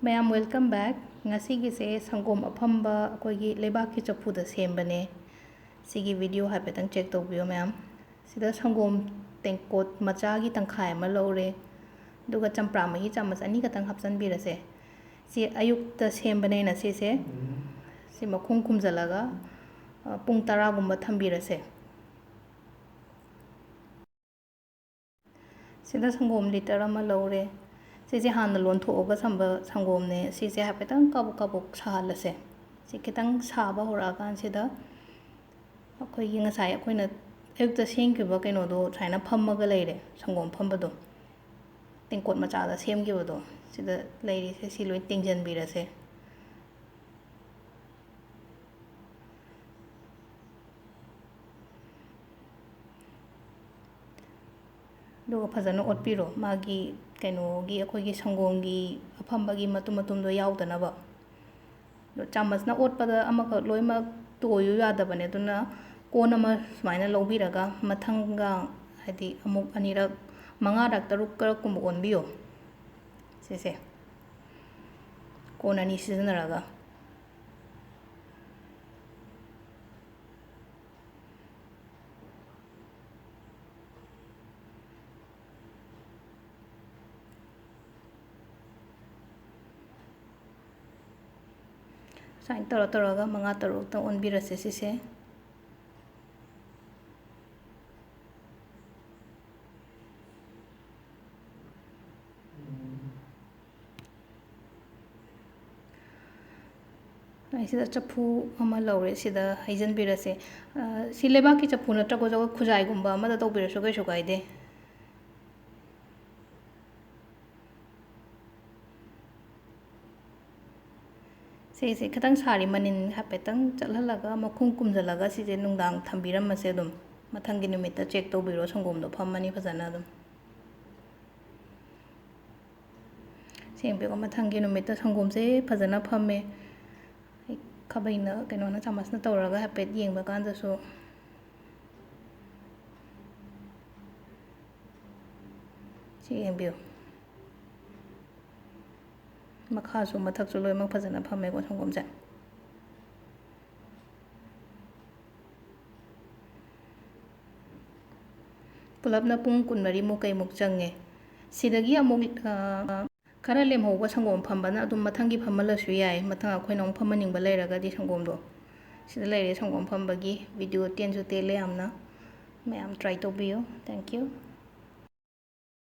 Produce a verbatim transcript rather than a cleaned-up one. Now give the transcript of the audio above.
ꯃꯌꯥꯝ, welcome back꯫ ꯉꯁꯤꯒꯤꯁꯦ ꯁꯪꯒꯣꯝ ꯑꯐꯝꯕ ꯑꯩꯈꯣꯏꯒꯤ ꯂꯩꯕꯥꯛꯀꯤ ꯆꯐꯨꯗ ꯁꯦꯝꯕꯅꯦ꯫ ꯁꯤꯒꯤ video ꯍꯥꯏꯐꯦꯠꯇꯪ check ꯇꯧꯕꯤꯌꯣ ꯃꯌꯥꯝ꯫ ꯁꯤꯗ ꯁꯪꯒꯣꯝ ꯇꯦꯡꯀꯣꯠ ꯃꯆꯥꯒꯤ ꯇꯪꯈꯥꯏ ꯑꯃ ꯂꯧꯔꯦ꯫ ꯑꯗꯨꯒ ꯆꯝꯄ꯭ꯔꯥ ꯃꯍꯤ ꯆꯥꯃꯁ ꯑꯅꯤ ꯈꯛꯇꯪ ꯍꯥꯞꯆꯤꯟꯕꯤꯔꯁꯦ꯫ ꯁꯤ ꯑꯌꯨꯛꯇ ꯁꯦꯝꯕꯅꯦꯅ ꯁꯤꯁꯦ, ꯁꯤ ꯃꯈꯨꯝ ꯈꯨꯝꯖꯤꯜꯂꯒ, ꯑ, ꯄꯨꯡ ꯇꯔꯥꯒꯨꯝꯕ ꯊꯝꯕꯤꯔꯁꯦ꯫ ꯁꯤꯗ ꯁꯪꯒꯣꯝ litre ꯑꯃ ꯂꯧꯔꯦ꯫ ꯁꯤꯁꯦ ꯍꯥꯟꯅ ꯂꯣꯟꯊꯣꯛꯑꯒ ꯊꯝꯕ ꯁꯪꯒꯣꯝꯅꯦ꯫ ꯁꯤꯁꯦ ꯍꯥꯏꯐꯦꯠꯇꯪ ꯀꯥꯕꯨꯛ ꯀꯥꯕꯨꯛ ꯁꯥꯍꯜꯂꯁꯦ꯫ ꯁꯤ ꯈꯤꯇꯪ ꯁꯥꯕ ꯍꯧꯔꯛꯑꯀꯥꯟꯁꯤꯗ ꯑꯩꯈꯣꯏꯒꯤ ꯉꯁꯥꯏ ꯑꯩꯈꯣꯏꯅ ꯑꯌꯨꯛꯇ ꯁꯦꯝꯈꯤꯕ ꯀꯩꯅꯣꯗꯣ ꯁꯨꯃꯥꯏꯅ ꯐꯝꯃꯒ ꯂꯩꯔꯦ, ꯁꯪꯒꯣꯝ ꯐꯝꯕꯗꯣ, ꯇꯦꯡꯀꯣꯠ ꯃꯆꯥꯗ ꯁꯦꯝꯈꯤꯕꯗꯣ, ꯁꯤꯗ ꯂꯩꯔꯤꯁꯦ ꯁꯤ ꯂꯣꯏ ꯇꯦꯡꯁꯤꯟꯕꯤꯔꯁꯦ꯫ ꯑꯗꯨꯒ ꯐꯖꯅ ꯑꯣꯠꯄꯤꯔꯣ, ꯃꯥꯒꯤ ꯀꯩꯅꯣꯒꯤ, ꯑꯩꯈꯣꯏꯒꯤ ꯁꯪꯒꯣꯝꯒꯤ ꯑꯐꯝꯕꯒꯤ ꯃꯇꯨꯝ ꯃꯇꯨꯝꯗꯣ ꯌꯥꯎꯗꯅꯕ꯫ ꯑꯗꯣ ꯆꯥꯃꯁꯅ ꯑꯣꯠꯄꯗ ꯑꯃꯈꯛ ꯂꯣꯏꯅꯃꯛ ꯇꯣꯏꯌꯨ ꯌꯥꯗꯕꯅꯦ, ꯑꯗꯨꯅ ꯀꯣꯟ ꯑꯃ ꯁꯨꯃꯥꯏꯅ ꯂꯧꯕꯤꯔꯒ ꯃꯊꯪꯒ, ꯍꯥꯏꯗꯤ, ꯑꯃꯨꯛ ꯑꯅꯤꯔꯛ, ꯃꯉꯥꯔꯛ ꯇꯔꯨꯛꯔꯛ ꯀꯨꯝꯕ ꯑꯣꯟꯕꯤꯌꯣ꯫ ꯁꯤꯁꯦ ꯀꯣꯟ ꯑꯅꯤ ꯁꯤꯖꯤꯟꯅꯔꯒ꯫ ꯁꯨꯃꯥꯏꯅ ꯇꯧꯔ ꯇꯧꯔꯒ ꯃꯉꯥ ꯇꯔꯨꯛꯇ ꯑꯣꯟꯕꯤꯔꯁꯦ ꯁꯤꯁꯦ꯫ ꯑꯩ ꯁꯤꯗ ꯆꯐꯨ ꯑꯃ ꯂꯧꯔꯦ, ꯁꯤꯗ ꯍꯩꯖꯤꯟꯕꯤꯔꯁꯦ꯫ ꯑ, ꯁꯤ ꯂꯩꯕꯥꯛꯀꯤ ꯆꯐꯨ ꯅꯠꯇ꯭ꯔꯒꯁꯨ ꯑꯩꯈꯣꯏ ꯈꯨꯖꯥꯏꯒꯨꯝꯕ ꯑꯃꯗ ꯇꯧꯕꯤꯔꯁꯨ ꯀꯩꯁꯨ ꯀꯥꯏꯗꯦ꯫ ꯁꯤꯁꯦ ꯈꯤꯇꯪ ꯁꯥꯔꯤ, ꯃꯅꯤꯟ ꯍꯥꯏꯐꯦꯠꯇꯪ ꯆꯠꯍꯜꯂꯒ ꯃꯈꯨꯝ ꯀꯨꯝꯖꯤꯜꯂꯒ ꯁꯤꯁꯦ ꯅꯨꯡꯗꯥꯡ ꯊꯝꯕꯤꯔꯝꯃꯁꯦ ꯑꯗꯨꯝ꯫ ꯃꯊꯪꯒꯤ ꯅꯨꯃꯤꯠꯇ check ꯇꯧꯕꯤꯔꯣ, ꯁꯪꯒꯣꯝꯗꯣ ꯐꯝꯃꯅꯤ ꯐꯖꯅ ꯑꯗꯨꯝ꯫ ꯁꯤ ꯌꯦꯡꯕꯤꯌꯨ, ꯃꯊꯪꯒꯤ ꯅꯨꯃꯤꯠꯇ ꯁꯪꯒꯣꯝꯁꯦ ꯐꯖꯅ ꯐꯝꯃꯦ꯫ ꯑꯩ ꯈꯥꯕꯩꯅ, ꯀꯩꯅꯣꯅ, ꯆꯥꯃꯁꯅ ꯇꯧꯔꯒ ꯍꯥꯏꯐꯦꯠ ꯌꯦꯡꯕ ꯀꯥꯟꯗꯁꯨ, ꯁꯤ ꯌꯦꯡꯕꯤꯌꯨ꯫ ꯃꯈꯥꯁꯨ ꯃꯊꯛꯁꯨ ꯂꯣꯏꯅꯃꯛ ꯐꯖꯅ ꯐꯝꯃꯦꯀꯣ ꯁꯪꯒꯣꯝꯁꯦ꯫ ꯄꯨꯂꯞꯅ ꯄꯨꯡ ꯀꯨꯟꯃꯔꯤꯃꯨꯛ ꯀꯩꯃꯨꯛ ꯆꯪꯉꯦ꯫ ꯁꯤꯗꯒꯤ ꯑꯃꯨꯛ, ꯑ, ꯈꯔ ꯂꯦꯝꯍꯧꯕ ꯁꯪꯒꯣꯝ ꯐꯝꯕꯅ ꯑꯗꯨꯝ ꯃꯊꯪꯒꯤ ꯐꯝꯍꯜꯂꯁꯨ ꯌꯥꯏ, ꯃꯊꯪ ꯑꯩꯈꯣꯏꯅ ꯑꯃꯨꯛ ꯐꯝꯍꯟꯅꯤꯡꯕ ꯂꯩꯔꯒꯗꯤ ꯁꯪꯒꯣꯝꯗꯣ꯫ ꯁꯤꯗ ꯂꯩꯔꯦ ꯁꯪꯒꯣꯝ ꯐꯝꯕꯒꯤ video, ꯇꯦꯟꯁꯨ ꯇꯦꯜꯂꯦ ꯌꯥꯝꯅ꯫ ꯃꯌꯥꯝ try ꯇꯧꯕꯤꯌꯨ꯫ Thank you꯫